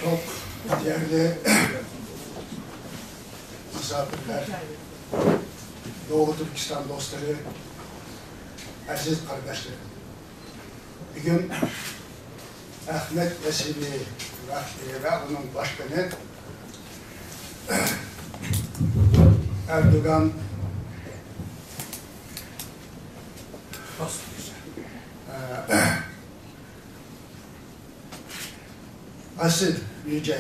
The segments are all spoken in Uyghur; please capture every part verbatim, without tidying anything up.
يوق، دېگەندە مۇساپىرلار، دوغۇ تۈركىستان دوستلىرى، ئەزىز قېرىنداشلىرىم. بۈگۈن ئەخمەت ياسىنى ۋە ئۇنىڭ باشقىنى ئەردوغان، ئاسىل يۈجە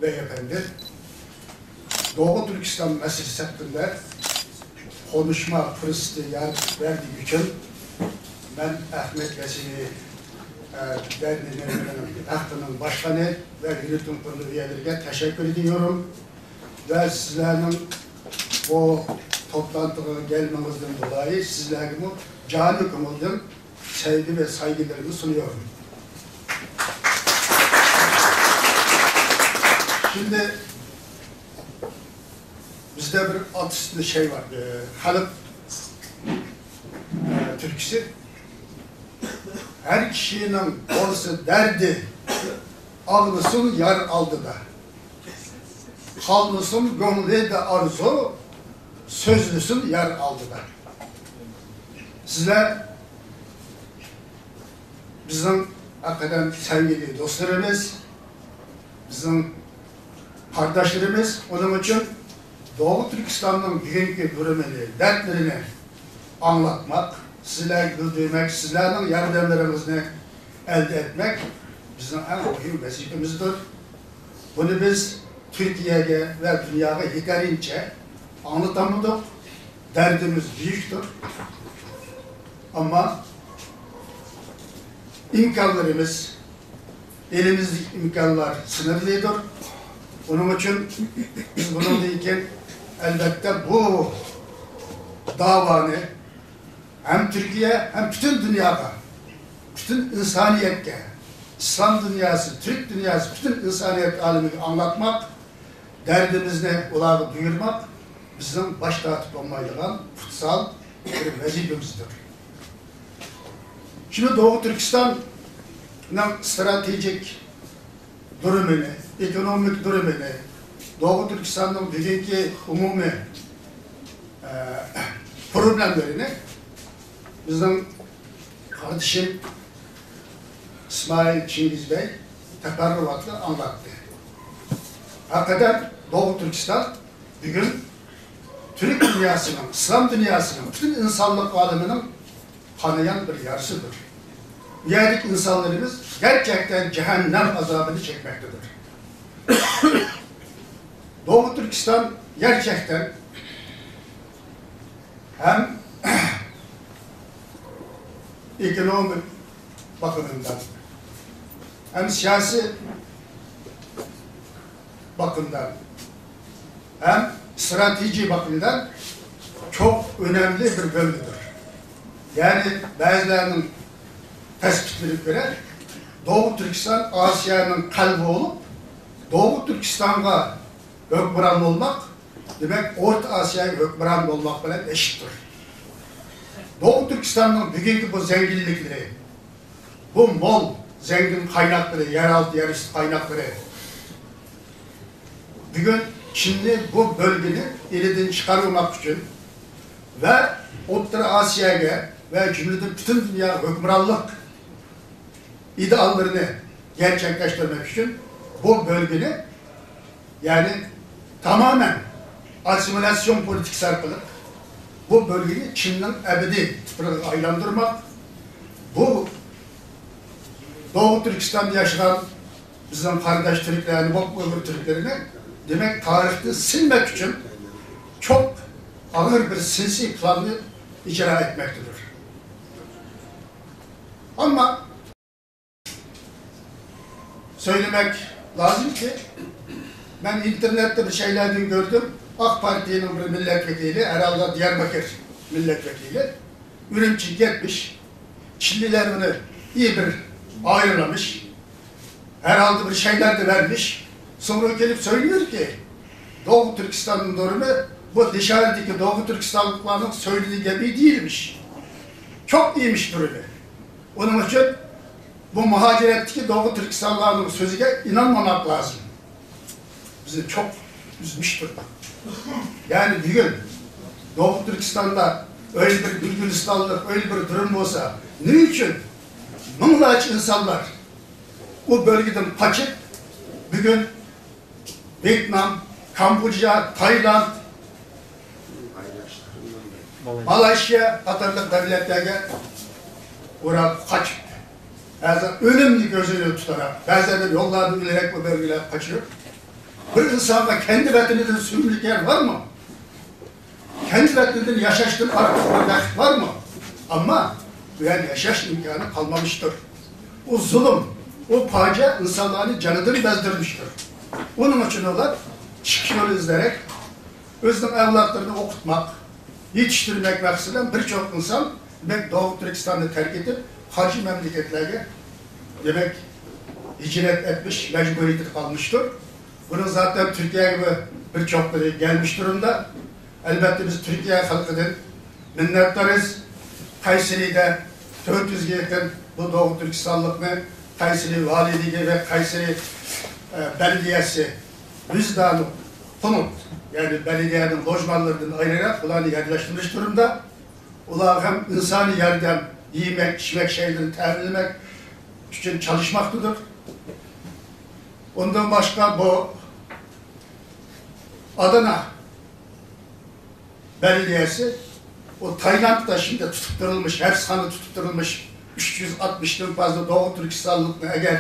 بەگ ئەپەندى دوغۇ تۈركىستان مەسىلىسى ھەققىدە قونۇشما پۇرسىتى يارىتىپ بەرگىنى ئۈچۈن مەن ئەخمەت ياسىنى، ئە، دەرنېمىنىڭ ھەققىنىڭ باشقىنى ۋە يۈرۈتۈم قۇرۇلى ئۈيەلىرىگە تەشەككۈر ئېدىيورۇم. ۋە سىزلەرنىڭ بۇ توپلانتىغا كەلمىڭىزدىن دولايى سىزلەرگىمۇ جانى كۆڭۈلدىن سەۋگى ۋە سايغىلىرىمنى سۇنۇيورۇم. شىمدى بىزدە بىر ئاتىسىدە شەي بار، ئە، خەلق، ئە، تۈركىسى. ھەر كىشىنىڭ بولسا دەردى، ئاغرىسۇن يار ئالدىدا. قالمىسۇن كۆڭلىدە ئارزۇ، سۆزلىسۇن يار ئالدىدا. سىزلەر بىزنىڭ ھەقىقەتەن سەۋگىلىك دوستلىرىمىز، بىزنىڭ قارداشلىرىمىز. ئۇنىڭ ئۈچۈن دوغۇ تۈركىستاننىڭ بۈگۈنكى دۇرۇمىنى، دەردلىرىنى ئاڭلاتماق، سىزلەرگە بىلدۈرمەك، سىزلەرنىڭ ياردەملىرىڭىزنى ئەلدە ئەتمەك بىزنىڭ ئەڭ مۇھىم ۋەزىپىمىزدۇر. بۇنى بىز تۈركىيەگە ۋە دۇنياغا يېتەرلىكچە ئاڭلىتالمىدۇق. دەردىمىز بۈيۈكتۇر. ئەمما ئىمكانلىرىمىز، ئېلىمىزدىكى ئىمكانلار سىنىرلىدۇر. ئۇنىڭ ئۈچۈن بىز بۇنىڭدىن كېيىن، ئەلۋەتتە، بۇ داۋانى ھەم تۈركىيە، ھەم پۈتۈن دۇنياغا، پۈتۈن ئىنسانىيەتكە، ئىسلام دۇنياسى، تۈرك دۇنياسى، پۈتۈن ئىنسانىيەت ئالىمىگە ئاڭلاتماق، دەردىمىزنى ئۇلارغا بۇيرۇماق بىزنىڭ باش تارتىپ بولمايدىغان قۇتسال بىر ۋەزىپىمىزدۇر. شۇنى دوغۇ تۈركىستاننىڭ ستراتېگىك دۇرۇمىنى، ئېكونومىك دۇرۇمىنى، دوغۇ تۈركىستاننىڭ بۈگۈنكى ئومۇمىي، ئە، پروبلېمىلىرىنى بىزنىڭ قاردىشىم ئىسمائىل چىڭگىز بەگ تەپەررۇئاتلىق ئاڭلاتتى. ھەقىقەتەن دوغۇ تۈركىستان بۈگۈن تۈرك دۇنياسىنىڭ، ئىسلام دۇنياسىنىڭ، پۈتۈن ئىنسانلىق ئالىمىنىڭ قانىيان بىر يارىسىدۇر. بۇ يەردىكى ئىنسانلىرىمىز گەرچەكتەن جەھەننەم ئازابىنى چەكمەكتىدۇر. دوغۇ تۈركىستان گەرچەكتەن ھەم ئېكونومىك باقىمىندىن، ھەم سىياسىي باقىمدىن، ھەم ئىستراتېگىيە باقىمدىن چوڭ ئۆنەملىك بىر بۆلگىدۇر. يەنى بەزىلەرنىڭ تەسپىتلىرىگە كۆرە، دوغۇ تۈركىستان ئاسىيانىڭ قەلبى بولۇپ، دوغۇ تۈركىستانغا ھۆكۈمران بولماق، دېمەك، ئورتا ئاسىياغا ھۆكۈمران بولماق بىلەن ئېشىپتۇر. دوغۇ تۈركىستاننىڭ بۈگۈنكى بۇ زەڭگىنلىكلىرى، بۇ مول، زەڭگىن قايناقلىرى، يەر ئالتى، يەر ئۈستى قايناقلىرى بۈگۈن چىننى، بۇ بۆلگىنى ئېلىدىن چىقارمىماق ئۈچۈن ۋە ئوتتۇرا ئاسىياگە ۋە جۈملىدىن پۈتۈن دۇنياغا ھۆكۈمرانلىق ئىدېئاللىرىنى گەرچەكلەشتۈرمەك ئۈچۈن بۇ بۆلگىنى، يەنى تامامەن ئاسسىمىلياتسىيون پولىتىكىسى ئارقىلىق بۇ بۆلگىنى چىننىڭ ئەبەدىي تۇپرىقىغا ئايلاندۇرماق، بۇ دوغۇ تۈركىستاندا ياشىغان بىزنىڭ قارداش تۈركلەرنى، بولۇپمۇ ئۇيغۇر تۈركلىرىنى، دېمەك، تارىختىن سىلمەك ئۈچۈن چوڭ ئاغىر بىر سىنسىي پىلاننى ئىجرا ئەتمەكتىدۇر. ئەمما سۆيلىمەك لازىمكى، مەن ئىنتېرنېتتا بىر شەيلەردىن كۆردۈم، ئاق پارتىيىنىڭ بىر مىللەت ۋەكىلى، ھەرھالدا دىياربەكىر مىللەت ۋەكىلى، ئۈرۈمچىگە يەتمىش، چىللىلەر ئۇنى ئىي بىر ئايرىلمىش، ھەرھالدا بىر شەيلەردە بەرمىش، سوڭرا كېلىپ سۆيلىدىكى، دوغۇ تۈركىستاننىڭ دۇرۇمى، بۇ دىشارىدىكى دوغۇ تۈركىستانلىقلارنىڭ سۆيلىدىكى گەپى دېيىلمىش. چوق ئىيمىش دۇرۇمى. ئۇنىڭ ئۈچۈن بۇ مۇھاجىرەتتىكى دوغۇ تۈركىستانلارنىڭ سۆزىگە ئىنانمىماق لازىم. بىزنى چوق ئۈزمۈش تۇرىدۇ. يەنى بۈگۈن دوغۇ تۈركىستاندا ئۆيلە بىر گۈلگۈلىستانلىق، ئۆيلە بىر دۇرۇم بولسا، نېمە ئۈچۈن مىڭلارچە ئىنسانلار ئۇ بۆلگىدىن قاچىپ، بۈگۈن ۋيېتنام، كامبودژا، تايلاند، مالايشىيا قاتارلىق دۆلەتلەرگە ئۇراپ قاچىپ، بەزى ئۆلۈمنى كۆزىدە تۇتۇپ، بەزىلەر يوللاردا ئۆلۈرەك بۇ بۆلگىلەرگە قاچىپ، بىر ئىنسانغا كەندى ۋەتىنىدىن سۆيۈملۈك يەر بارمۇ؟ كەندى ۋەتىنىدىن ياشاشتىن ئارتۇق بىر بەخت بارمۇ؟ ئەمما بۇ يەردە ياشاش ئىمكانى قالمىمىشتۇر. ئۇ زۇلۇم، ئۇ پاجىئە ئىنسانلارنى جانىدىن بەزدۈرمۈشتۇر. ئۇنىڭ ئۈچۈن ئۇلار چىقىش يولى ئىزدەرەك ئۆزىنىڭ ئەۋلادلىرىنى ئوقۇتماق، يېتىشتۈرمەك مەقسىتى بىلەن بىر چوڭ ئىنسان، دېمەك، دوغۇ تۈركىستاننى تەرك ئېتىپ، قارشى مەملىكەتلەرگە، دېمەك، ھىجرەت ئەتمىش مەجبۇرىيىتىدە قالمىشتۇر. بۇنىڭ زاتەن تۈركىيەگە بىر چوقلىرى گەلمىش دۇرۇمدا. ئەلۋەتتە، بىز تۈركىيە خەلقىدىن مىننەتدارىز. قەيسىرىدە تۆت يۈزگە يېقىن بۇ دوغۇ تۈركىستانلىقنى قەيسىرى ۋالىيلىكى ۋە قەيسىرى، ئە، بەلدىيەسى ۋىجدانى قۇنۇت، يەنى بەلدىيەنىڭ لوژمانلىرىدىن ئايرىراق بۇلارنى يەرلەشتۈرمىش دۇرۇمدا. ئۇلار ھەم ئىنسانىي ياردەم، يېمەك، ئىچمەك شەيلىرىنى تەمىنلىمەك ئۈچۈن چالىشماقتىدۇر. ئۇندىن باشقا بۇ ئادانا بەلدىيەسى، ئۇ تايلاندتا شىمدە تۇتۇپ تۇرۇلمىش، ھەپسخانىدا تۇتۇپ تۇرۇلمىش ئۈچ يۈز ئاتمىشتىن پازا دوغۇ تۈركىستانلىقنى ئەگەر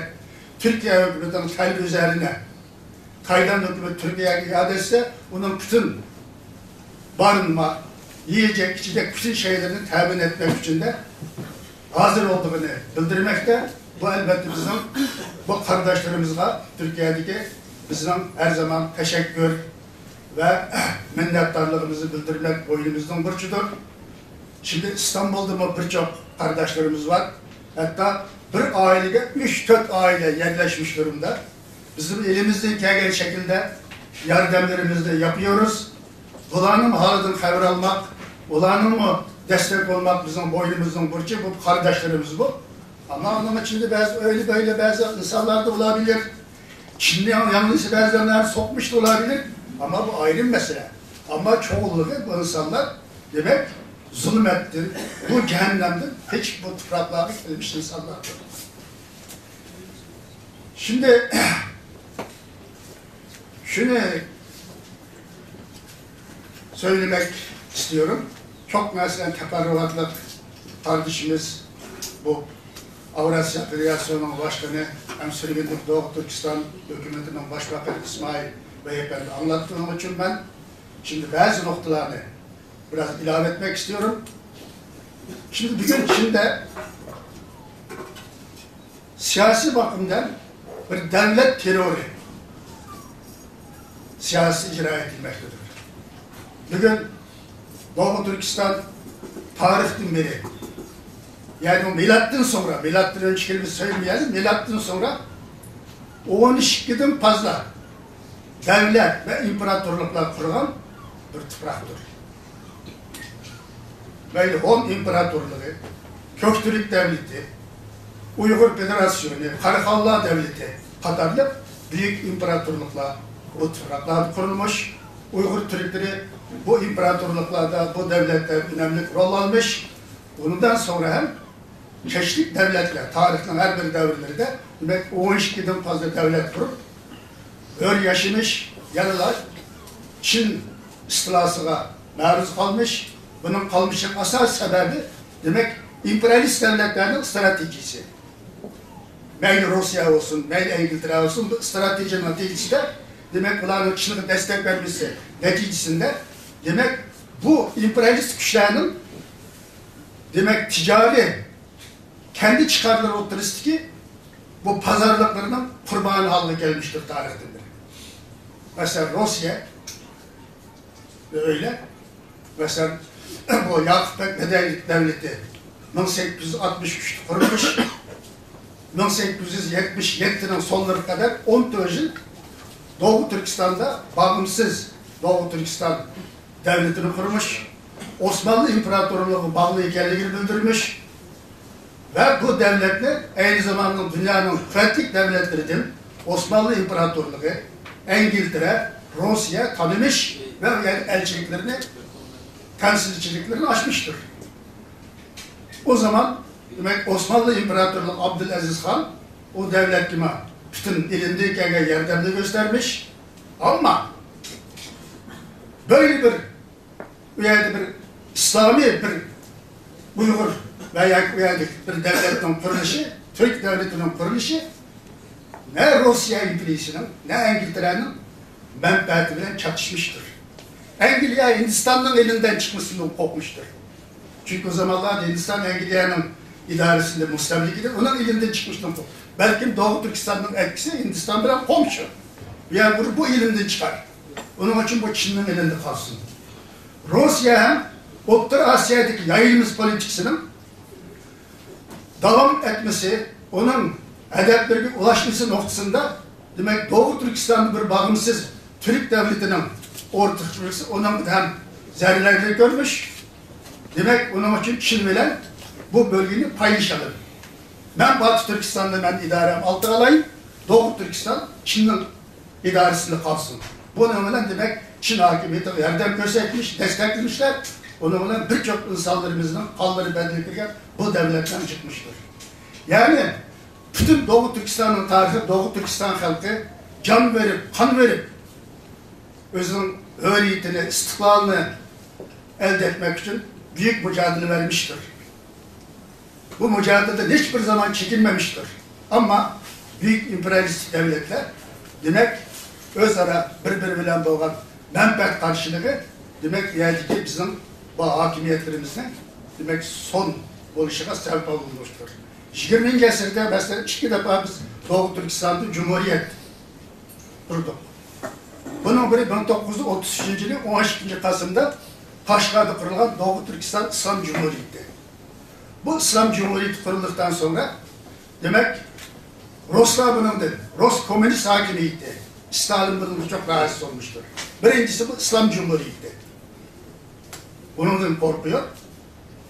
تۈركىيە ھۆكۈمىتىنىڭ تەلىپى ئۈزەرىنە تايلاند ھۆكۈمىتى تۈركىيەگە ئىئادە ئېتسە، ئۇنىڭ پۈتۈن بارىنما، يېيىجەك، ئىچىجەك پۈتۈن شەيلىرىنى تەمىن ئەتمەك ئۈچۈن دە ھازىر بولىدىغىنى بىلدۈرمەكتە. بۇ، ئەلۋەتتە، بىزنىڭ بۇ قېرىنداشلىرىمىزغا تۈركىيەدىكى بىزنىڭ ھەر زامان تەشەككۈر ۋە مىننەتدارلىقىمىزنى بىلدۈرمەك بوينىمىزنىڭ بۇرچىدۇر. شىمدى ئىستانبۇلدىمۇ بىر چوق قېرىنداشلىرىمىز بار. ھەتتا بىر ئائىلىگە ئۈچ، تۆت ئائىلە يەرلەشمىش دۇرۇمدا. بىزمۇ ئېلىمىزدىن كەلگەن شەكىلدە ياردەملىرىمىزنى ياپىيورۇز. بۇلارنىڭ ھالىدىن خەۋەر ئالماق، ئۇلارنىڭمۇ دەستەك بولماق بىزنىڭ بوينىمىزنىڭ بۇرچى، بۇ قېرىنداشلىرىمىز بۇ. ئەمما ئۇنىڭ ئىچىدە بەزى ئۆيلە-بۆيلە بەزى ئىنسانلار دا بولابىلىدۇ. چىننىڭ ياڭلىسى بەزىلەرنى سوقمۇش بولابىلىدۇ. ئەمما بۇ ئايرىم مەسىلە. ئەمما چوڭلۇقى بۇ ئىنسانلار، دېمەك، زۇلمەتتىن، بۇ جەھەننەمدىن قېچىپ بۇ تۇپراقلارغا كەلمىش ئىنسانلاردۇر. شىمدى شۇنى سۆيلىمەك ئىستىيورۇم. چوق نەرسىدىن تەپەررۇئاتلىق قاردىشىمىز، بۇ ئاۋراسىيا فېدېراتسىيىسىنىڭ باشقىنى ھەم سۈرگۈندىكى دوغۇ تۈركىستان ھۆكۈمىتىنىڭ باشباقىرى ئىسمائىل بەي ئەپەندى ئاڭلاتقىنى ئۈچۈن مەن شىمدى بەزى نۇقتىلارنى بىراز ئىلاۋە ئەتمەك ئىستىيورۇم. شىمدى بۈگۈن چىندا سىياسىي باقىمدىن بىر دەۋلەت تېررورى سىياسىتى ئىجرا ئېتىلمەكتىدۇر. بۈگۈن دوغۇ تۈركىستان تارىختىن بېرى، يەنى مىلادتىن سوڭرا، مىلادتىن ئۆنچىكىنى بىز سۆيمىيەلى، مىلادتىن سوڭرا ئون ئىككىدىن پازلا دەۋلەت ۋە ئىمپېراتورلۇقلار قۇرغان بىر تۇپراقتۇر. مەيلى ھون ئىمپېراتورلۇقى، كۆكتۈرك دەۋلىتى، ئۇيغۇر فېدېراتسىيونى، قاراخانلار دەۋلىتى قاتارلىق بۈيۈك ئىمپېراتورلۇقلار بۇ تۇپراقلاردا قۇرۇلمۇش. ئۇيغۇر تۈركلىرى بۇ ئىمپېراتورلۇقلاردا، بۇ دەۋلەتلەردە ئۈنەملىك رول ئالمىش. ئۇنىڭدىن سوڭرا ھەم كەچلىك دەۋلەتلەر، تارىخنىڭ ھەر بىر دەۋرلىرىدە، دېمەك، ئون ئىككىدىن پازلا دەۋلەت قۇرۇپ، ھۆر ياشىمىش، يەنىلا چىن ئىستىلاسىغا مەرۇز قالمىش. بۇنىڭ قالمىشىنىڭ ئاساسىي سەۋەبى، دېمەك، ئىمپېرىيالىست دەۋلەتلەرنىڭ ئىستراتېگىيىسى. مەيلى روسىيە بولسۇن، مەيلى ئەنگلىتېرە بولسۇن، بۇ ئىستراتېگىيە نەتىجىسىدە، دېمەك، ئۇلارنىڭ چىنغا دەستەك بەرمىسى نەتىجىسىندە، دېمەك، بۇ ئىمپېرىيالىست كۈچلەرنىڭ، دېمەك، تىجارىي كەندى چىقارلىرى ئوتتۇرىسىدىكى بۇ پازارلىقلىرىنىڭ قۇربانى ھالغا كەلمىشتۇر تارىختىن بېرى. مەسىلەن، روسىيە ئۆيلە، مەسىلەن، بۇ ياقۇپ بەگ مەدەنىيەت دەۋلىتى مىڭ سەككىز يۈز ئاتمىش ئۈچتە قۇرۇلمىش، مىڭ سەككىز يۈز يەتمىش يەتتىنىڭ سونلىرىغا قەدەر ئون تۆت يىل دوغۇ تۈركىستاندا باغىمسىز دوغۇ تۈركىستان دەۋلىتىنى قۇرمۇش، ئوسمانلى ئىمپېراتورلۇقىغا باغلىق ئىكەنلىكىنى بىلدۈرمۈش ۋە بۇ دەۋلەتنى ئەينى زاماننىڭ دۇنيانىڭ قۇۋۋەتلىك دەۋلەتلىرىدىن ئوسمانلى ئىمپېراتورلۇقى، ئەنگلىترە، روسىيە تانىمىش ۋە ئۇ يەردە ئەلچىلىكلىرىنى، تەمسىلچىلىكلىرىنى ئاچمىشتۇر. ئۇ زامان، دېمەك، ئوسمانلى ئىمپېراتورلۇقى ئابدۇلئەزىز خان ئۇ دەۋلەتكىمۇ پۈتۈن ئېلىمدىن كەلگەن ياردەمنى كۆرسەتمىش. ئەمما بۆيلى بىر، ئۇ يەردە بىر ئىسلامىي بىر ئۇيغۇر ۋە ياكى ئۇ يەردىكى بىر دەۋلەتنىڭ قۇرۇلۇشى، تۈرك دەۋلىتىنىڭ قۇرۇلۇشى نە روسىيە ئىمپېرىيىسىنىڭ، نە ئەنگلىترەنىڭ مەنپەئەتى بىلەن چاتىشمىشتۇر. ئەنگلىيە ھىندىستاننىڭ ئېلىندىن چىقمىسىدىن قورقمۇشتۇر. چۈنكى ئۇ زامانلاردا ھىندىستان ئەنگلىيەنىڭ ئىدارىسىدە مۇستەملىكە ئىدى، ئۇنىڭ ئېلىندىن چىقمىشىدىن قورق-، بەلكىم دوغۇ تۈركىستاننىڭ ئەتكىسى ھىندىستان بىلەن قومشى. بۇ يەر بۇ، بۇ ئېلىمدىن چىقار. ئۇنىڭ ئۈچۈن بۇ چىننىڭ ئېلىندە قالسۇن. روسىيە ھەم ئوتتۇرا ئاسىيادىكى يايىلمىش پولىتىكىسىنىڭ داۋام ئەتمىسى، ئۇنىڭ ھەدەپلىرىگە ئۇلاشمىسى نۇقتىسىدا، دېمەك، دوغۇ تۈركىستاندا بىر باغىمسىز تۈرك دەۋلىتىنىڭ ئورتىقى، ئۇنىڭ ھەم زەرەرلەرنى كۆرمۈش. دېمەك، ئۇنىڭ ئۈچۈن چىن بىلەن بۇ بۆلگىنى پايلىشالىدۇ. مەن باتۇر تۈركىستاننى مەن ئىدارەم ئالتىغا ئالاي، دوغۇ تۈركىستان چىننىڭ ئىدارىسىدە قالسۇن. بۇنىڭ بىلەن، دېمەك، چىن ھاكىمىيىتىگە ياردەم كۆرسەتمىش، دەستەكلىمىشلەر، ئۇنىڭ بىلەن بىر چوق ئىنسانلىرىمىزنىڭ قانلىرى بەدىلى كىرگەن بۇ دەۋلەتلەرنى يىقمىشتۇر. يەنى، پۈتۈن دوغۇ تۈركىستاننىڭ تارىخى، دوغۇ تۈركىستان خەلقى جان بېرىپ، قان بېرىپ، ئۆزىنىڭ ھۆرىيىتىنى، ئىستىقلالىنى ئەلدە ئەتمەك ئۈچۈن بۈيۈك مۇجادىلە بەرمىشتۇر. بۇ مۇجادىلىدىن ھېچبىر زامان چېكىنمەمىشتۇر. ئەمما بۈيۈك ئىمپېرىيالىستىك دەۋلەتلەر، دېمەك، ئۆزئارا بىر-بىرى بىلەن بولغان مەنپەئەت قارشىلىقى، دېمەك، بۇ يەردىكى بىزنىڭ بۇ ھاكىمىيەتلىرىمىزنىڭ، دېمەك، سون بولۇشىغا سەۋەب بولمۇشتۇر. يىگىرمىنچى ئەسىردە، مەسىلەن، ئىككى دەپە بىز دوغۇ تۈركىستاندا جۇمھۇرىيەت قۇردۇق. بۇنىڭ بىرى مىڭ توققۇز يۈز ئوتتۇز ئۈچىنچى يىلى ئون ئىككىنچى قاسىمدا قەشقەردە قۇرۇلغان دوغۇ تۈركىستان ئىسلام جۇمھۇرىيىتى. بۇ ئىسلام جۇمھۇرىيىتى قۇرۇلدۇقتان سوڭرا، دېمەك، رۇسلار بۇنىڭدىن، رۇس كوممۇنىست ھاكىمىيىتى، ستالىن بۇنىڭدىن چوق رازى بولمۇشتۇر. بىرىنچىسى، بۇ ئىسلام جۇمھۇرىيىتى. بۇنىڭدىن قورقۇيدۇ.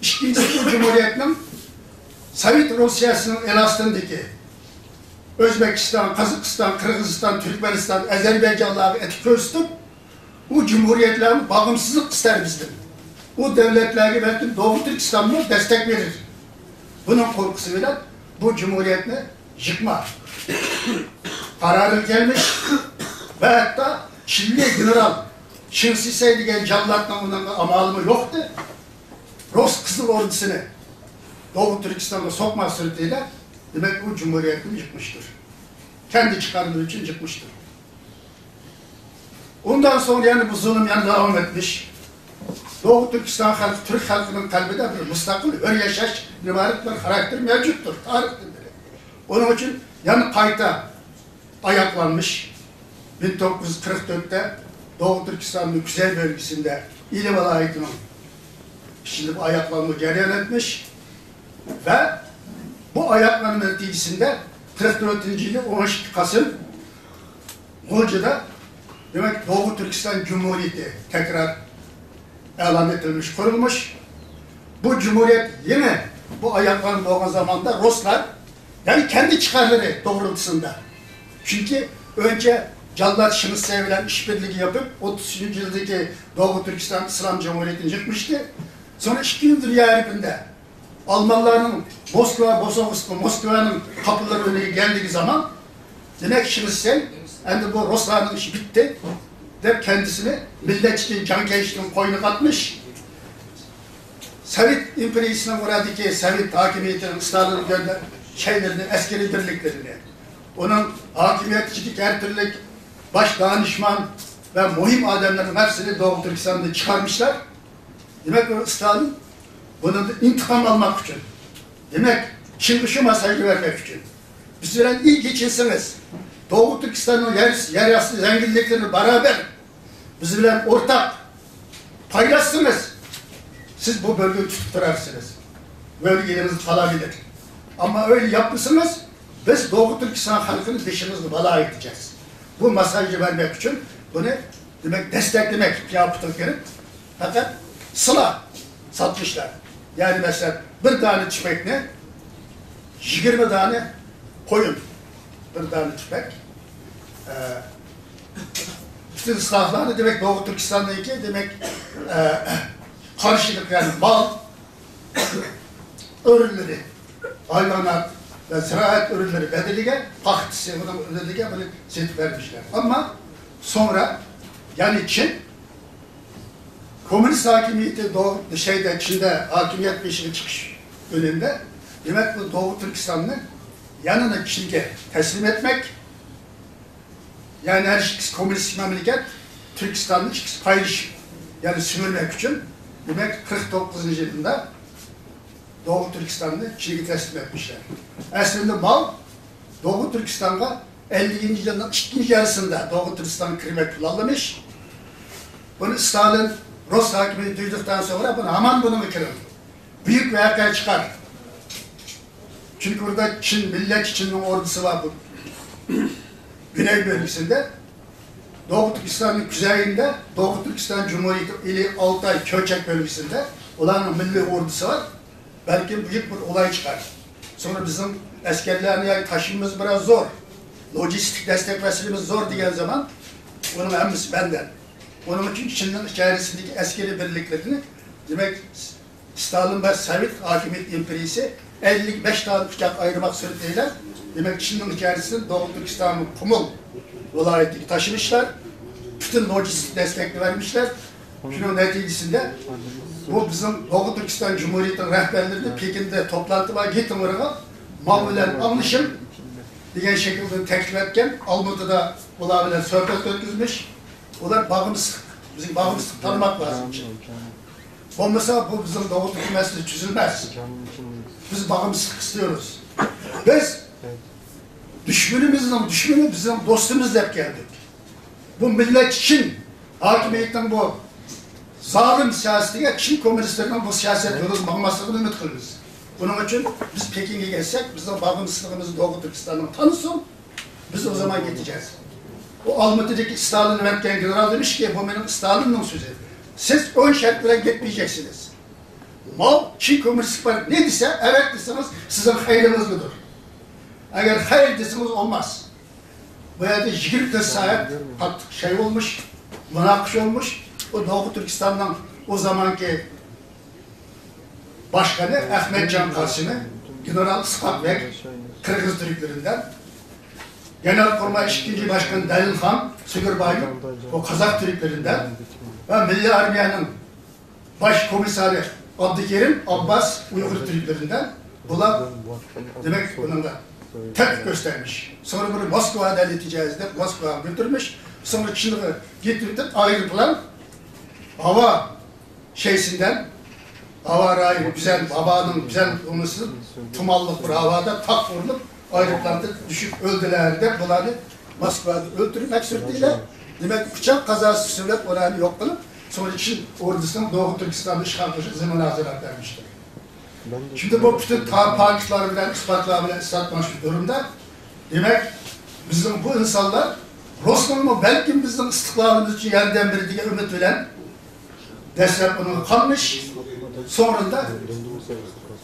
ئىككىنچىسى، بۇ جۇمھۇرىيەتنىڭ سوۋېت روسىيەسىنىڭ ئېل ئاستىدىكى ئۆزبېكىستان، قازاقىستان، قىرغىزىستان، تۈركمەنىستان، ئەزەربەيجانلارغا ئېتىپ كۆرسىتىپ، ئۇ جۇمھۇرىيەتلەرمۇ باغىمسىزلىق ئىستەر بىزدىن. ئۇ دەۋلەتلەرگە بەلكىم دوغۇ تۈركىستانمۇ دەستەك بېرەر. بۇنىڭ قورقۇسى بىلەن بۇ جۇمھۇرىيەتنى يىقما قارارىغا كەلمىش ۋە ھەتتا چىللى گېنېرال چىڭ شىسەي دېگەن جاللاتنىڭ ئۇنىڭغا ئامالىمۇ يوقتى. رۇس قىزىل ئوردىسىنى دوغۇ تۈركىستانغا سوقما سۈرئىتىدە، دېمەك، ئۇ جۇمھۇرىيەتنى يىقمىشتۇر. كەندى چىقارلىرى ئۈچۈن يىقمىشتۇر. ئۇندىن سوڭ يەنە بۇ زۇلۇم يەنە داۋام ئەتمىش. دوغۇ تۈركىستان خەلقى، تۈرك خەلقىنىڭ قەلبىدە بىر مۇستەقىل، ھۆر ياشاشتىن ئىبارەت بىر خاراكتېر مەۋجۇتتۇر، تارىختىن بېرى. ئۇنىڭ ئۈچۈن يەنە قايتا ئاياقلانمىش، مىڭ توققۇز يۈز قىرىق تۆتتە دوغۇ تۈركىستاننىڭ كۈزەي بۆلگىسىندە، ئىلى ۋىلايىتىنىڭ ئىچىدە بۇ ئاياقلانما جەريان ئەتمىش ۋە بۇ ئاياقلانما نەتىجىسىندە قىرىق تۆتىنچى يىلى ئون ئىككى قاسىم غۇلجىدا، دېمەك، دوغۇ تۈركىستان جۇمھۇرىيىتى تەكرار ئېلان ئېتىلمىش، قۇرۇلمىش. بۇ جۇمھۇرىيەت يېڭى بۇ ئاياغلار بولغان زاماندا رۇسلار، يەنى كەندى چىقارلىرى دوغرۇلتۇسىندا. چۈنكى ئۆنچە جاللات شىڭسەي بىلەن ئىشبىرلىكى يېپىپ، ئوتتۇز ئۈچىنچى يىلدىكى دوغۇ تۈركىستان ئىسلام جۇمھۇرىيىتىنى يىقمىشتى. سوڭرا ئىككىنچى دۇنيا ھەربىندە ئالمانلارنىڭ موسكۋا بوسۇغىسى، موسكۋانىڭ قاپىلىرى ئۆيىگە كەلدىكى زامان، دېمەك، شىڭسەي ئەمدى بۇ رۇسلارنىڭ ئىشى پۈتتى، دەپ كەندىسىنى مىللەتچىدىن، جاڭكەشتىن قوينىغا ئاتمىش. سوۋېت ئىمپېرىيىسىنىڭ ئۇرادىكى سوۋېت ھاكىمىيىتىنىڭ ستالىنغا كۆرگەن شەيلىرىنى، ئەسكىرىي بىرلىكلىرىنى، ئۇنىڭ ھاكىمىيەت ئىچىدىكى ھەر تۈرلۈك باش دانىشمان ۋە مۇھىم ئادەملەرنىڭ ھەپسىنى دوغۇ تۈركىستاندىن چىقارمىشلار. دېمەك، ئۇ ستالىن بۇنىڭدىن ئىنتىقام ئالماق ئۈچۈن، دېمەك، چىڭغا شۇ ماساژنى بەرمەك ئۈچۈن، بىز بىلەن ئىلگىرى چىقسىڭىز، دوغۇ تۈركىستاننىڭ يەر، يەر ئاستى زەڭگىنلىكلىرىنى بارابەر بىز بىلەن ئورتاق پايلاشسىڭىز، سىز بۇ بۆلگىنى تۇتۇپ تۇرارسىز. بۆلگە ئېلىڭىزدا قالىۋېرىدۇ. ئەمما ئۆينى ياپمىسىڭىز، بىز دوغۇ تۈركىستان خەلقىنى بېشىڭىزغا بالا ئېيتىجاقسىز. بۇ ماساژنى بەرمەك ئۈچۈن بۇنى، دېمەك، دەستەكلىمەك قىياپىتىگە كىرىپ، پەقەت سىلا ساتمىشلار. يەنى، مەسىلەن، بىر دانە تۈپەكنى يىگىرمە دانە قويۇن، بىر دانە تۈپەك، ئە، پۈتۈن ئىسلاھاتلارنى، دېمەك، دوغۇ تۈركىستاندىكى، دېمەك، ئە، قارشىلىق، يەنى مال ئۆرۈنلىرى، ھايۋانات ۋە زىرائەت ئۆرۈنلىرى بەدىلىگە، پاختىسى، ئۇنىڭ ئۆرۈنلىرىگە بۇنى سېتىپ بەرمىشلەر. ئەمما سوڭرا، يەنى چىن كوممۇنىست ھاكىمىيىتى دو-، شەيدە، چىندا ھاكىمىيەت بېشىغا چىقىش ئۈنىمىدە، دېمەك، بۇ دوغۇ تۈركىستاننى يەنىلا چىنگە تەسلىم ئەتمەك، يەنى ھەر ئىككىسى كوممۇنىستىك مەملىكەت، تۈركىستاننى ئىككىسى پايلىشىپ، يەنى سۈمۈرمەك ئۈچۈن، دېمەك، قىرىق توققۇزىنچى يىلىدا دوغۇ تۈركىستاننى چىنگە تەسلىم ئەتمىشلەر. ئەسلىدە ماۋ دوغۇ تۈركىستانغا ئەللىكىنچى يىلنىڭ ئىككىنچى يارىسىدا دوغۇ تۈركىستانغا كىرمەك پىلانلىمىش. بۇنى ستالىن رۇس ھاكىمىيىتى تۇيدۇقتىن سوڭرا بۇنى ھامان بۇنىڭغا كىرىڭ. بۈيۈك ۋەقە چىقار. چۈنكى بۇردا چىن، مىللەتچى چىننىڭ ئوردىسى بار بۇ گۈنەي بۆلگىسىدە. دوغۇ تۈركىستاننىڭ كۈزەيىندە، دوغۇ تۈركىستان جۇمھۇرىيىتى ئىلى ئالتاي چۆچەك بۆلگىسىدە ئۇلارنىڭ مىللىي ئوردىسى بار. بەلكىم بۈيۈك بىر ئولاي چىقار. سوڭرا بىزنىڭ ئەسكەرلەرنى ياكى تاشىمىمىز بىراز زور، لوجىستىك دەستەك مەسىلىمىز زور دېگەن زامان ئۇنىڭ ھەممىسى بەندەن. ئۇنىڭ ئۈچۈن چىننىڭ ئىچەرىسىدىكى ئەسكىرىي بىرلىكلىرىنى، دېمەك، ستالىن ۋە سوۋېت ھاكىمىيەت ئىمپېرىيىسى ئەللىك بەش دانە ئۇچاق ئايرىماق سۈرئىتى بىلەن، دېمەك، چىننىڭ ئىچەرىسىدىن دوغۇ تۈركىستاننىڭ قۇمۇل ۋىلايىتىگە تاشلىمىشلار، پۈتۈن لوجىستىك دەستەكنى بەرمىشلەر. شۇنىڭ نەتىجىسىندە بۇ بىزنىڭ دوغۇ تۈركىستان جۇمھۇرىيىتىنىڭ رەھبەرلىرىنى پېكىندە توپلانتى بار، گېتىڭ ئورنىغا ماۋۇ بىلەن ئاڭلىشىڭ دېگەن شەكىلدە تەكلىپ ئەتكەن. ئالمۇتىدا ئۇلار بىلەن سۆھبەت ئۆتكۈزمىش. ئۇلار باغىمسىزلىق، بىزگە باغىمسىزلىق تانىماق لازىم. بولمىسا بۇ بىزنىڭ دوغۇ تۈركىي مەسىلىسى چۈزۈلمەس. بىز باغىمسىزلىق ئىستەيمىز. بىز دۈشمىنىمىزنىڭ دۈشمىنى بىزنىڭ دوستىمىز دەپ كەلدۇق. بۇ مىللەت چىن ھاكىمىيىتىنىڭ بۇ زالىم سىياسىتىگە، چىن كوممۇنىستلىرىنىڭ بۇ سىياسەت يولىدا ماڭماسلىقىنى ئۈمىد قىلىمىز. بۇنىڭ ئۈچۈن بىز پېكىنگە كەلسەك، بىزنىڭ باغىمسىزلىقىمىزنى دوغۇ تۈركىستاننىڭ تانىسۇن، بىز ئۇ زامان كېتىچەز. ئۇ ئالمۇتىدىكى ستالىن ئەۋەتكەن گېنېرال دېمىشكى، بۇ مېنىڭ ستالىننىڭ سۆزى. سىز ئون شەرت بىلەن گەتمەيجەكسىز. ماۋ چىن كوممۇنىستلىق پارتىيە نېمە دېسە، ئەۋەت دېسىڭىز، سىزنىڭ خەيرىڭىزگىدۇر. ئەگەر خەير دېسىڭىز، بولماس. بۇ يەردە يىگىرمە تۆت سائەت قاتتىق شەي بولمۇش، مۇناقىشە بولمۇش. ئۇ دوغۇ تۈركىستاننىڭ ئۇ زامانكى باشقىنى ئەخمەتجان قاسىمى، گېنېرال ئىسھاق بەگ، قىرغىز تۈركلىرىندەن، گېنېرال قۇرماي ئىككىنچى باشقىنى دەلىل خان سۈگۈربايېۋ، بۇ قازاق تۈركلىرىندەن ۋە مىللىي ئارمىيەنىڭ باش كومىسسارى ئابدۇكېرىم ئابباس ئۇيغۇر تۈركلىرىندەن. بۇلار، دېمەك، بۇنىڭغا تەكلىپ كۆستەرمىش. سوڭرا بۇنى موسكۋادا نەتىجە ئىزدەپ، موسكۋاغا كۆتۈرمۈش. سوڭرا چىنغا كېتىۋېتىپ، ئايروپىلان ھاۋا شەيسىندەن، ھاۋا رايى گۈزەل، ھاۋانىڭ گۈزەل بولمىسى، تۇمانلىق بىر ھاۋادا تاق ئۇرۇلۇپ، ئايروپىلاندىن چۈشۈپ ئۆلدىلەر دەپ، بۇلارنى موسكۋادا ئۆلتۈرمەك سۈرئىتىدە، دېمەك، پىچاق قازاسى سۆزلەپ، ئۇلارنى يوق قىلىپ، سوڭرا چىن ئوردىسىنىڭ دوغۇ تۈركىستاندا ئىشغال قىلىشقا زېمىن ھازىرلاپ بەرمىشتى. شۇنداق بۇ پۈتۈن تا-، پاكىتلار بىلەن، ئىسپاتلار بىلەن ئىسپاتلانغان شۇ دۇرۇمدا، دېمەك، بىزنىڭ بۇ ئىنسانلار رۇسنىڭمۇ بەلكىم بىزنىڭ ئىستىقلالىمىز ئۈچۈن ياردەم بېرىدۇ دېگەن ئۈمىد بىلەن دەسلەپ ئۇنىڭغا قالمىش، سوڭرىدا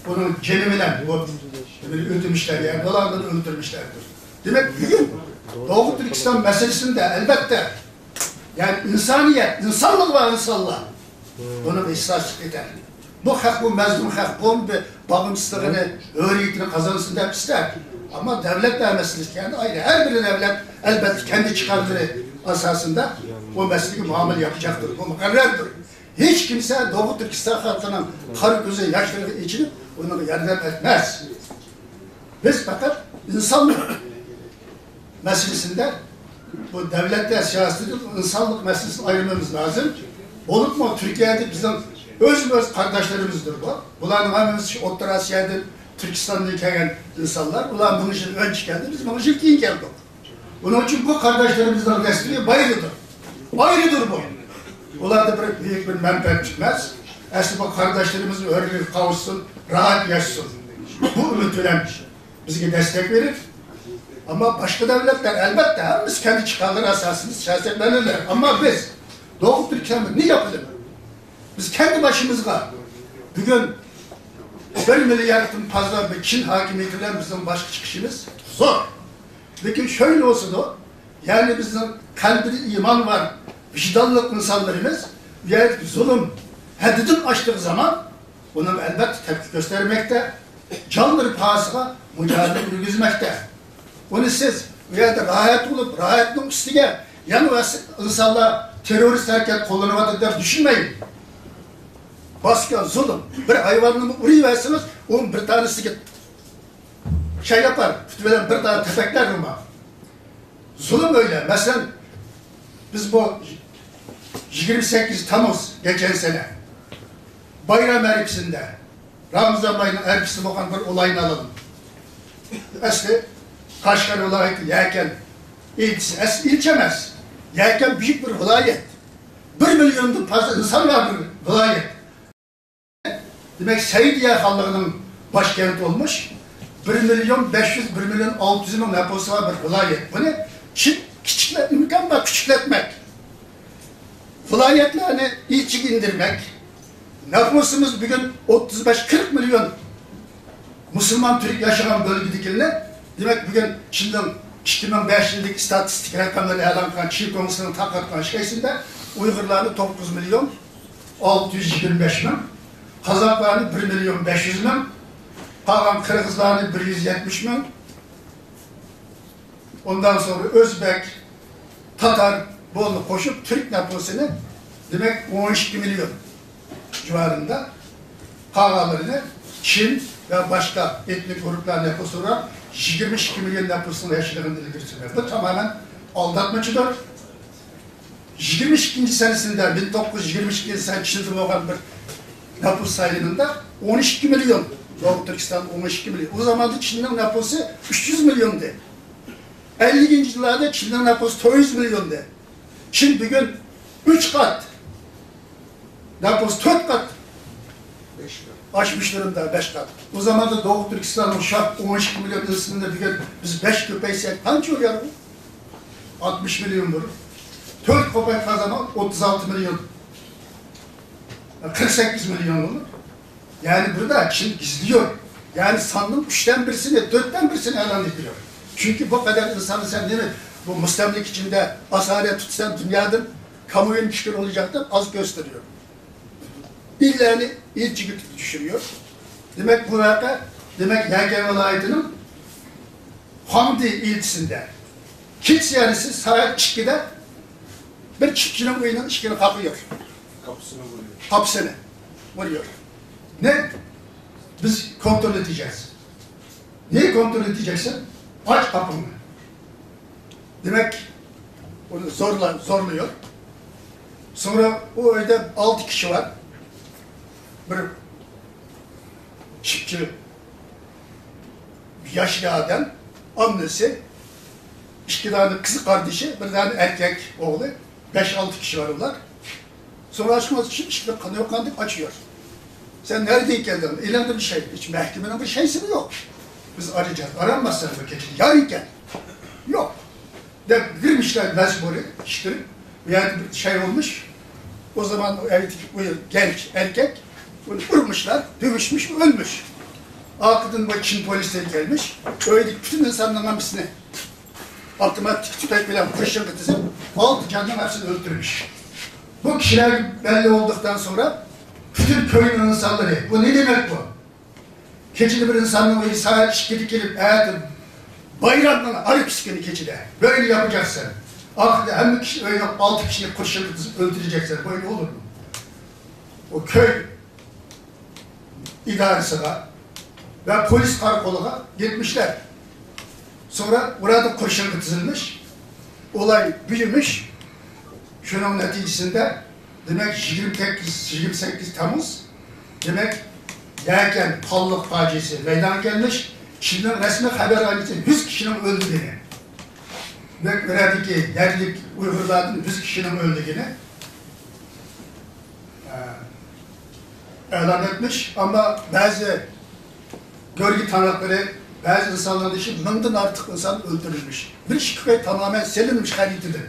ئۇنىڭ جېنى بىلەن بۇ ئۆتمۈشلەر، يەنى بۇلارنى ئۆلتۈرمۈشلەردۇر. دېمەك، بۈگۈن دوغۇ تۈركىستان مەسىلىسىندە، ئەلۋەتتە، يەنى ئىنسانىيەت، ئىنسانلىق بار ئىنسانلار بۇنىڭغا ھېسداشلىق ئېتەر. بۇ خەق، بۇ مەزلۇم خەق، بۇ بىر باغىمسىزلىقىنى، ھۆرىيىتىنى قازانسۇن دەپ ئىستەر. ئەمما دەۋلەتلەر مەسىلىسى كەلدى، ئايرى. ھەر بىر دەۋلەت، ئەلۋەتتە، كەندى چىقارلىرى ئاساسىدا بۇ مەسىلىگە مۇئامىلە ياپىچاقتۇر، بۇ مۇقەررەردۇر. ھېچ كىمسە دوغۇ تۈركىستان خەلقىنىڭ قارا كۆزى ياشلىرىغا ئېچىلىپ، ئۇنىڭغا ياردەم ئەتمەس. بىز پەقەت ئىنسانلىق مەسىلىسىندە بۇ دەۋلەتلەر سىياسىتىدىن ئىنسانلىق مەسىلىسىنى ئايرىمىمىز لازىم. بولۇپمۇ تۈركىيەدە بىزنىڭ ئۆزمۇ ئۆز قارداشلىرىمىزدۇر بۇ. بۇلارنىڭ ھەممىسى شۇ ئوتتۇرا ئاسىيادىن، تۈركىستاندىن كەلگەن ئىنسانلار. ئۇلار مىڭ يىل ئۆنچە كەلدى، بىز مىڭ يىل كېيىن كەلدۇق. ئۇنىڭ ئۈچۈن بۇ قارداشلىرىمىزنىڭ دەستىكى بايرىدۇر. ئايرىدۇر بۇ. ئۇلاردا بىر بۈيۈك بىر مەنپەئەت چىقماس. ئەسلى بۇ قارداشلىرىمىز ھۆرلۈككە قاۋۇشسۇن، راھەت ياشىسۇن. بۇ ئۈمىد بىلەن بىزگە دەستەك بېرىپ، ئەمما باشقا دەۋلەتلەر، ئەلۋەتتە، ھەممىسى كەندى چىقارلىرى ئاساسىدا سىياسەتلەنىدۇ. ئەمما بىز دوغۇ تۈركىستاندا نېمە ياپىلىدۇ؟ بىز كەندى باشىمىزغا بۈگۈن بىر مىلياردتىن پازلا بىر چىن ھاكىمىيىتى بىلەن بىزنىڭ باشقا چىقىشىمىز زور. لېكىن شۇنداق بولسىمۇ، يەنى بىزنىڭ قەلبىدە ئىمان بار، ۋىجدانلىق ئىنسانلىرىمىز بۇ يەردىكى زۇلۇم ھەددىدىن ئاشتىغان زامان، ئۇنىڭ ئەلۋەتتە تەپكە كۆستەرمەكتە، جانلىرى پاھاسىغا مۇجاھىدە يۈرگۈزمەكتە. ئۇنى سىز بۇ يەردە راھەت بولۇپ، راھەتنىڭ ئۈستىگە يەنە ئىنسانلار تېررورىست ھەرىكەت قوللىنىۋاتىدۇ دەپ چۈشىنمەيلى. باسكان زۇلۇم. بىر ھايۋاننىمۇ ئۇرۇۋەرسىڭىز، ئۇ بىر تانىسىگە شەي ياپار، پۇتى بىلەن بىر تانە تەپەكلەر ئۇرماق. زۇلۇم ئۆيلەر. مەسىلەن، بىز بۇ يىگىرمە سەككىز تامۇز، گەچەن سەنە بايرام ئەرىپىسىندە، رامىزان ئايىنىڭ ئەرىپىسىدە بولغان بىر ئولاينى ئالايلى. ئەسلى قەشقەر ۋىلايىتى يەكەن ئىلچىسى، ئەسلى ئىلچى ئەمەس، يەكەن بۈيۈك بىر ۋىلايەت، بىر مىليوندىن پازا ئىنسان بار بىر ۋىلايەت. دېمەك، سەئىدىيە خانلىقىنىڭ باش كەنتى بولمۇش، بىر مىليون بەش يۈز، بىر مىليون ئالتە يۈز مىڭ نوپۇسى بار بىر ۋىلايەت. بۇنى چىن كىچىكلە-، ئىمكان بار كىچىكلەتمەك. ۋىلايەتلەرنى ئىچىگە ئىندىرمەك. نوپۇسىمىز بۈگۈن ئوتتۇز بەش، قىرىق مىليون مۇسۇلمان تۈرك ياشىغان بۆلگىدىكىلەر، دېمەك، بۈگۈن چىننىڭ ئىككى مىڭ بەش يىلدىكى ئىستاتىستىكا رەقەملىرى ئېلان قىلغان چىن كوڭگرېسسىنىڭ تارقاتقان شىكايىتىدە ئۇيغۇرلارنى توققۇز مىليون ئالتە يۈز يىگىرمە بەش مىڭ، قازاقلارنى بىر مىليون بەش يۈز مىڭ، قالغان قىرغىزلارنى بىر يۈز يەتمىش مىڭ، ئۇندىن سوڭرا ئۆزبەك، تاتار، بۇنى قوشۇپ تۈرك نوپۇسىنى، دېمەك، ئون ئىككى مىليون جىۋارىندا، قالغانلىرىنى چىن ۋە باشقا ئېتنىك گۇرۇپپىلارنى قوشۇپ يىگىرمە ئىككى مىليون نوپۇسنىڭ ياشىدىغىنىنى ئىلگىرى سۈرمەك. بۇ تامامەن ئالداتمىچىدۇر. يىگىرمە ئىككىنچى سەنىسىندە، مىڭ توققۇز يۈز يىگىرمە ئىككىنچى سەنە چىندا بولغان بىر نوپۇس سايلىنىدا ئون ئىككى مىليون، دوغۇ تۈركىستان ئون ئىككى مىليون. ئۇ زاماندا چىننىڭ نوپۇسى ئۈچ يۈز مىليون ئىدى. ئەللىكىنچى يىللاردا چىننىڭ نوپۇسى تۆت يۈز مىليون ئىدى. چىن بۈگۈن ئۈچ قات، نوپۇس تۆت قات ئاشمىش دۇرۇمدا، بەش قات. ئۇ زاماندا دوغۇ تۈركىستاننىڭ شاھ ئون ئىككى مىليون ئىنسانىنى بۈگۈن بىز بەش كۆپەيتسەك قانچە بولار ئۇ؟ ئاتمىش مىليون بولۇر. تۆت كۆپەيتكەن زامان ئوتتۇز ئالتە مىليون، قىرىق سەككىز مىليون بولۇر. يەنى بۇردا چىن گىزلىيور. يەنى ساننىڭ ئۈچتىن بىرسىنى، تۆتتىن بىرسىنى ئېلان ئېتىيور. چۈنكى بۇ قەدەر ئىنساننى سەن نېمە، بۇ مۇستەملىكە ئىچىندە ئاسارەت تۇتسام دۇنيادىن كامۇئېۋنى چىقىرىپ ئالىجاق دەپ ئاز كۆرسىتىدۇ. ئىللەرنى ئىلچىگە چۈشۈرۈپ. دېمەك، بۇ ۋەقە، دېمەك، يەكەن ۋىلايىتىنىڭ خۇاڭدى ئىلچىسىندە كېچە يارىسى سائەت ئىككىدە بىر چىپچىنىڭ ئۆيىنىڭ ئىشىكىنى قاقىيور. قاپىسىنى ئۇرۇيور. قاپىسىنى ئۇرۇيور. نە، بىز كونترول ئېتىجەكسىز. نە كونترول ئېتىجەكسىز؟ ئاچ قاپىڭنى. دېمەك، ئۇنى زورلا-، زورلىيور. سوڭرا ئۇ ئۆيدە ئالتە كىشى بار. بىر چىپچى، ياش ئادەم، ئانىسى، ئىككى دانە قىز قاردىشى، بىر دانە ئەركەك ئوغلى، بەش-ئالتە كىشى بار ئۇلار. سوراش مۇشۇ ئىشقا قانداق قانداق ئاچىيور. سەن نەدىن كەلدىڭ؟ ئېلىڭدىن شەي. ھېچ مەھكىمىنىڭ بىر شەيسىمۇ يوق. بىز ئارىجان، ئارام باسساق بىر كېچە يار ئىكەن. يوق. دەپ بىر مىشلار مەجبۇرىي ئىشتىن بۇ يەردە بىر شەي بولمۇش. ئۇ زامان ئۇ ئەيتىپ، ئۇ گەنچ ئەركەك ئۇنى ئۇرمۇشلار، دۆۋۈشمۈش، ئۆلمۈش. ئارقىدىن بۇ چىن پولىسلار كەلمىش، ئۆيدىكى پۈتۈن ئىنساننىڭ ھەممىسىنى ئاپتوماتىك تۈپەيلى بىلەن قورشىغا تىزىپ، ئالتە جاننىڭ ھەممىسىنى ئۆلتۈرمۈش. بۇ كىشىلەرگە بەللى بولدۇقتىن سوڭرا، پۈتۈن كۆينىڭ ئىنسانلىرى، بۇ نېمە دېمەك بۇ؟ كېچىدە بىر ئىنساننىڭ ئۆيىگە سائەت ئىككىدە كېلىپ، ئەتە بايرامنىڭ ئارپىسى كۈنى كېچىدە بۆينى ياپىجاقسەن. ئاخىرىدا ھەممە كىشى ئۆينىڭ ئالتە كىشىنى قورشىغا تىزىپ ئۆلتۈرۈجەكسەن. بۇ نېمە بولىدۇ؟ ئۇ كۆي ئىدارىسىغا ۋە پولىس قارىقولىغا يەتمىشلەر. سوڭرا ئۇلاردا قورشاۋغا تىزىلمىش، ئولاي بۈيۈمۈش. شۇنىڭ نەتىجىسىندە، دېمەك، يىگىرمە سەككىز، يىگىرمە سەككىز تامۇز، دېمەك، يەكەن قانلىق پاجىئىسى مەيدانغا كەلمىش. چىننىڭ رەسمىي خەۋەر ئايرىمىسى يۈز كىشىنىڭ ئۆلگىنى. دېمەك، ئۇ يەردىكى يەرلىك ئۇيغۇرلاردىن يۈز كىشىنىڭ ئۆلگىنى ئېلان ئەتمىش، ئەمما بەزى گۆرگە تارماقلىرى، بەزى ئىنسانلارنىڭ ئىشى مىڭدىن ئارتۇق ئىنسان ئۆلتۈرۈلمىش. بىر ئىككى كۆي تامامەن سېلىنمىش خەرىتىدىن.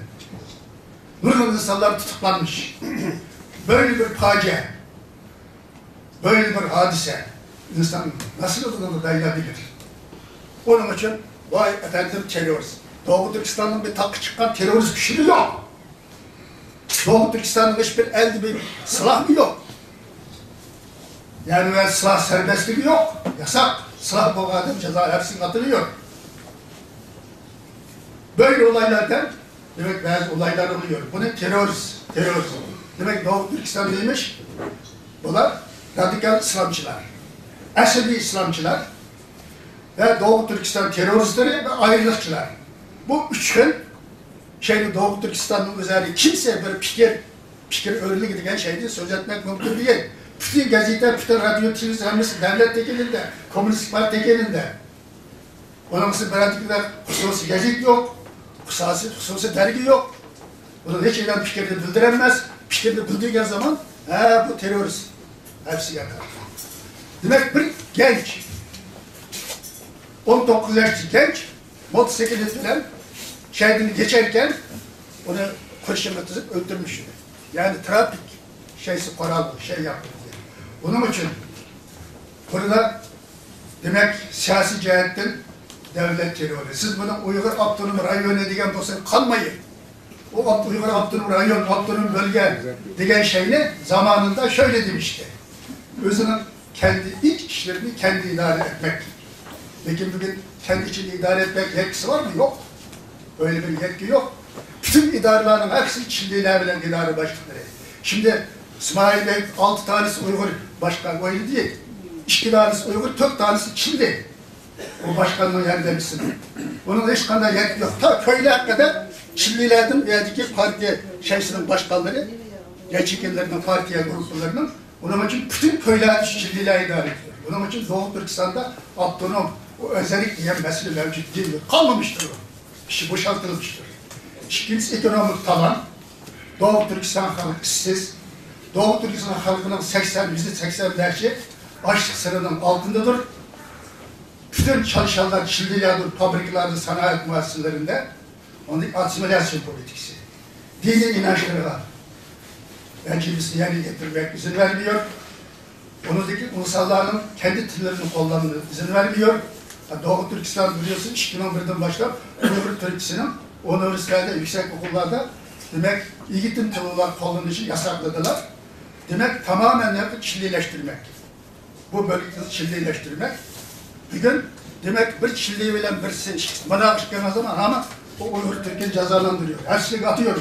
نۇرغۇن ئىنسانلار تۇتۇقلانمىش. بۆينى بىر پاجىئە، بۆينى بىر ھادىسە. ئىنسان ناسىل ئۇنىڭغا دايىناپ بىلىدۇ. ئۇنىڭ ئۈچۈن، ۋاي ئەپەندىم تېررورىست. دوغۇ تۈركىستاننىڭ بىر تاغقا چىققان تېررورىست كۈچىمۇ يوق. دوغۇ تۈركىستاننىڭ ھېچبىر ئەلدە بىر سىلاھمۇ يوق. يەنى ۋە سىلاھ سەربەستلىكى يوق. ياساق. سىلاھ بولغان ئادەم جازا ھەپسىگە ئاتىلىۋېرىدۇ. بۆيلە ئولايلاردىن، دېمەك، بەزى ئولايلار بولۇۋېرىدۇ. بۇنى تېررورىست، تېررورىزم. دېمەك، دوغۇ تۈركىستان دېمىش، بۇلار رادىكال ئىسلامچىلار، ئەسەبىي ئىسلامچىلار ۋە دوغۇ تۈركىستان تېررورىستلىرى ۋە ئايرىلىقچىلار. بۇ ئۈچ خىل شەينى دوغۇ تۈركىستاننىڭ ئۆزەرى كىمسە بىر پىكىر، پىكىر ئۆرلىگى دېگەن شەينى سۆزلەتمەك مۇمكىن دېگەن. پۈتۈن گېزىتە، پۈتۈن رادىيو، تېلېۋىزور ھەممىسى دەۋلەت تېكىنىدە، كوممۇنىستىك پارتىيە تېكىنىدە. ئۇنىڭ ئۈستىگە بىرەر خۇسۇسىي گېزىت يوق، خۇسۇسىي، خۇسۇسىي دەرگى يوق. ئۇنىڭ ھېچ ئادەم پىكرىنى بىلدۈرەلمەس، پىكرىنى بىلدۈرگەن زامان، ھە، بۇ تېررورىست ھەپسىگە ئاتىلىدۇ. دېمەك، بىر گەنچ، ئون توققۇز ياشلىق گەنچ موتوسىكلىت بىلەن شەھەردىن كېچەركەن، ئۇنى قوشۇن تىزىپ ئۆلتۈرمىشىدۇ. يەنى تىراپىك شەيسى قورال، شەي ياپتۇرۇلدى. بۇنىڭ ئۈچۈن بۇندا، دېمەك، سىياسىي جەھەتتىن دەۋلەت تېررورى. سىز بۇنى ئۇيغۇر ئاپتونوم رايونى دېگەن بولسا قالمايدۇ. ئۇ ئاپ-، ئۇيغۇر ئاپتونوم رايون، ئاپتونوم بۆلگە دېگەن شەينى زامانىدا شەيلە دېمىشتى. ئۆزىنىڭ كەندى ئىچ ئىشلىرىنى كەندى ئىدارە ئەتمەك. لېكىن بۈگۈن كەندى ئىچىنى ئىدارە ئەتمەك يەتكىسى بارمۇ؟ يوق. بۆيلە بىر يەتكى يوق. پۈتۈن ئىدارىلەرنىڭ ھەپسى چىللىلەر بىلەن ئىدارە باشلىقلىرى. شىمدى ئىسمائىل بەگ ئالتە تانىسى ئۇيغۇر باشقا ئويلىدى. ئىككى تانىسى ئۇيغۇر، تۆت تانىسى چىللى. ئۇ باشقاننىڭ ياردەمچىسى. ئۇنىڭ ھېچقانداق يەتكى يوق. تا كۆيلەر قەدەر چىللىلەردىن ئۇ يەردىكى پارتىيە شەيسىنىڭ باشقانلىرى، ياچېيكىلىرىنىڭ، پارتىيە گۇرۇپپىلىرىنىڭ، ئۇنىڭ ئۈچۈن پۈتۈن كۆيلەرنى چىللىلەر ئىدارە ئېتىدۇ. بۇنىڭ ئۈچۈن دوغۇ تۈركىستاندا ئاپتونوم، ئۇ ئۆزەك دېگەن مەسىلە مەۋجۇت دېيىلدى. قالمىمىشتۇر ئۇ. ئىشى بوشالتىلمىشتۇر. ئىككىنچىسى، ئېكونومىك تالان. دوغۇ تۈركىستان خەلقى ئىشسىز. دوغۇ تۈركىستان خەلقىنىڭ سەكسەن، يۈزدە سەكسەن بەشى ئاشلىق سىرىنىڭ ئالتۇندىدۇر. پۈتۈن چالىشانلار چىللىلەردۇر، فابرىكىلاردا، سانائەت مۇئەسسەسىلىرىندە. ئۇنىڭ ئاسسىمىلياتسىيە پولىتىكىسى. دىنىي ئىنانچلىرىغا ۋە جىنسىنى يەنى يەتتۈرمەك ئىزىن بەرمىيور. ئۇنىڭدىكى ئىنسانلارنىڭ كەندى تىللىرىنى قوللانمىغا ئىزىن بەرمىيور. دوغۇ تۈركىستان بىلىۋاتىسىز، ئىككى مىڭ بىردىن باشلاپ ئۇيغۇر تۈركىسىنىڭ ئۇنىۋېرسىتېتلاردا، يۈكسەك ئوقۇللاردا، دېمەك، يىگىتىم تىللار قوللىنىشىنى ياساقلىدىلار. دېمەك، تامامەن چىللىلەشتۈرمەك. بۇ بۆلەكنى چىللىلەشتۈرمەك. بۈگۈن، دېمەك، بىر چىللى بىلەن بىرسى مۇناقىشە قىلغان زامان ھامان بۇ ئۇيغۇر تۈركىنى جازالاندۇرۇيور، ھەپسىگە ئاتىيور.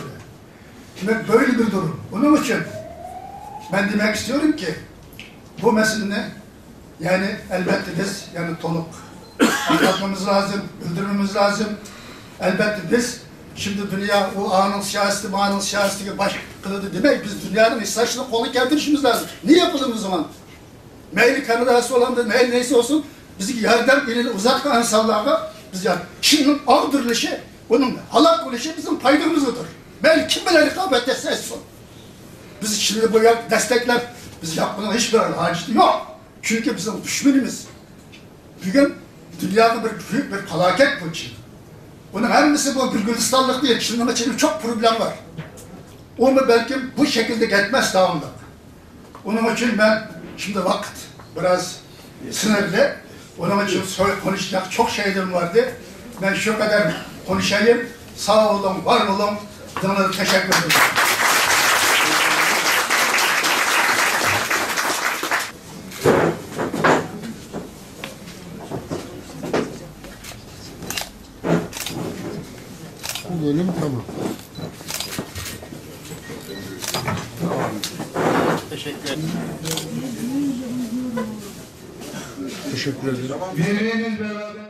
دېمەك، بۆيلە بىر دۇرۇم. ئۇنىڭ ئۈچۈن مەن دېمەك ئىستىيورۇمكى، بۇ مەسىلىنى، يەنى، ئەلۋەتتە، بىز يەنە تولۇق ئاڭلاتمىمىز لازىم، بىلدۈرمىمىز لازىم. ئەلۋەتتە، بىز شىمدى دۇنيا ئۇ ئانىڭ سىياسىتى، مانىڭ سىياسىتىگە باش قىلىدۇ دېمەي، بىز دۇنيانىڭ ھېسابلىرىنى قولغا كەلتۈرۈشىمىز لازىم. نېمە قىلىمىز ئۇنى؟ مەيلى كاناداسى بولامدۇ، مەيلى نەيسى بولسۇن، بىزگە ياردەم ئېلىنى ئۇزاتقان ئىنسانلارغا بىز يار-، كىمنىڭ ئاغدۇرۇلۇشى، ئۇنىڭ ھالاك بولۇشى بىزنىڭ پايدىمىزغىدۇر. مەيلى كىم بىلەن رىقابەتلەشسە ئەتسۇن. بىز چىننى بۇ يەردە دەستەكلەپ، بىز ياپقىنىڭ ھېچبىر ھاجىتى يوق. چۈنكى بىزنىڭ دۈشمىنىمىز بۈگۈن دۇنياغا بىر بۈيۈك بىر پالاكەت بۇ چىن. ئۇنىڭ ھەممىسى بۇ گۈلگۈلىستانلىق دېگەن چىننىڭ ئىچىدە چوڭ پروبلېما بار. ئۇمۇ بەلكىم بۇ شەكىلدە كەتمەس داۋاملىق. ئۇنىڭ ئۈچۈن مەن شۇنداق ۋاقىت بىراز سىنىرلىق. ئۇنىڭ ئۈچۈن سوي قونۇشلۇق چوق شەيلىرىم باردى. مەن شۇ قەدەر قونۇشايىم. ساغ بولۇڭ، ۋار بولۇڭ. دىڭلىدىن تەشەككۈر قىلىمەن. Bölüm tamam. Teşekkür ederim. Teşekkür ederim. Biriniz beraber